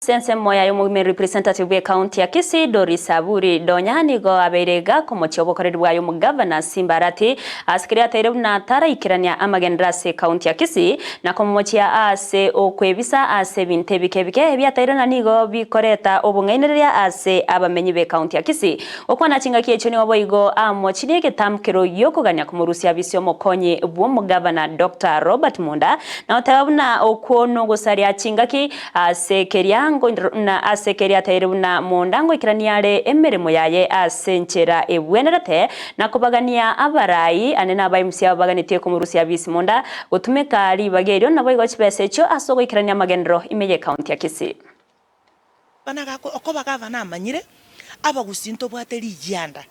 Ase ensemo yaye omogima representative bw'ecounty ya Kisii Doris Aburi Donya nigo abeire iga komochia obokoreri bwaye omogavana Simba Arati ase keria ateire buna taraikerania amagenderero ase ecounty ya Kisii na komomochia ase okwebisa ase ebinto ebike ebike ebiateire na nigo bikoreta obong'ainereria ase abamenyi b'ecounty ya Kisii. Gokwana chingaki echio nigo boigo amochirie egetamkero gi'okogania komorusia abisi omokonyi bw'omogavana Doctor Robert Munda na goteba buna okwo nogosaria chingaki Ase keria na ase keria ataire buna monda ngoikerania are emeremo yaye ase enchera ebwenerete, na kobagania abarai ane na abaimusi abo baganetie komorusia abisi monda, gotumeka ribaga erio naboigo chibesa echio ase ogoikerania amagenderero ime y'ecounty ya Kisii. Bana gako okoba gavana amanyire, abagusii ntobwate rigianda,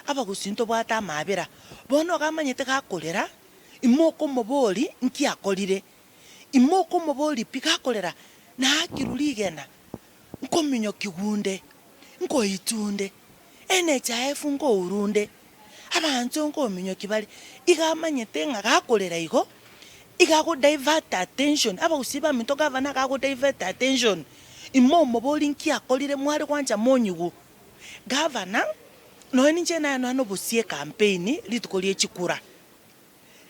abagusii ntobwate amaabera, bono iga amanyete gakorera, imokomobori nki akorire, Imokomoboria pi gakorera, Naakirwe rigena, nkominyokiwa onde, nkoitwa onde, NHIF nkourwa onde, abanto nkominyokia bare. Iga amanyete ng'a gakorera igo, iga ago divert attention, abagusii baminto gavana iga ago divert attention, imomoboria nki akorire mware gwancha monyigwe. Gavana, nonye ninche naye nonya nobosie ecampaign rituko rie chikura.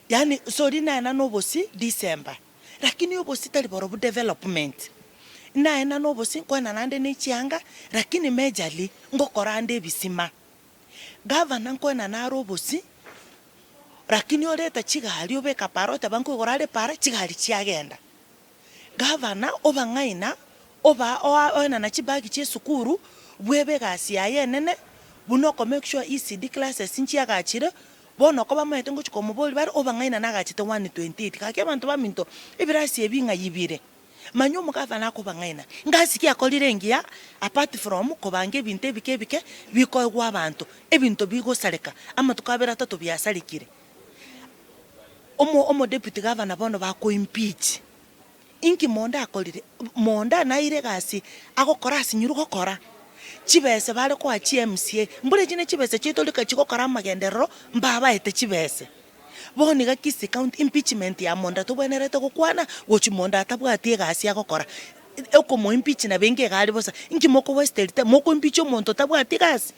Yaani sorry naenana obosie December, lakini obosie tari borobwo development. Naenana obosie nkoenana ande ne chianga, lakini majorly ngokora ande ebisima. Gavana nkoenana are obosie, lakini oreta chigari obeka para oteba nkoigora are para, chigari chiagenda. Gavana obang'aina, oba oa oenana chibag chia esukuru, bwebe egasi yaye enene, buna oko make sure ECD classes nchiagachire, Bono oko bamaete ngochia komoboria bare, Obang'aina nagachete 1:28 Gaki abanto baminto, ebirasi ebi ng'ai bire? Manya omogavana akobang'aina. Ngasi ki akorire engiya apart from kobanga ebinto ebike ebike bikoegwa abanto, ebinto bigosareka amatuko abere atato biasarekire. Omo omodeputy gavana bono bako impeach. Inki monda akorire? Monda naire egasi agokora asinyirwe gokora. Chibese bare koa chi MCA, mbura echi ne chibese chiaito rika chigokora amagenderero, mbabaete chibese. Bono iga Kisii County impeachment ya monda tobwenerete gokwana, gochi monda atabwati egasi agokora. Okomo impeach nabo enga iga are bosa, inki moko waste time, moko impeach omonto otabwati gasi?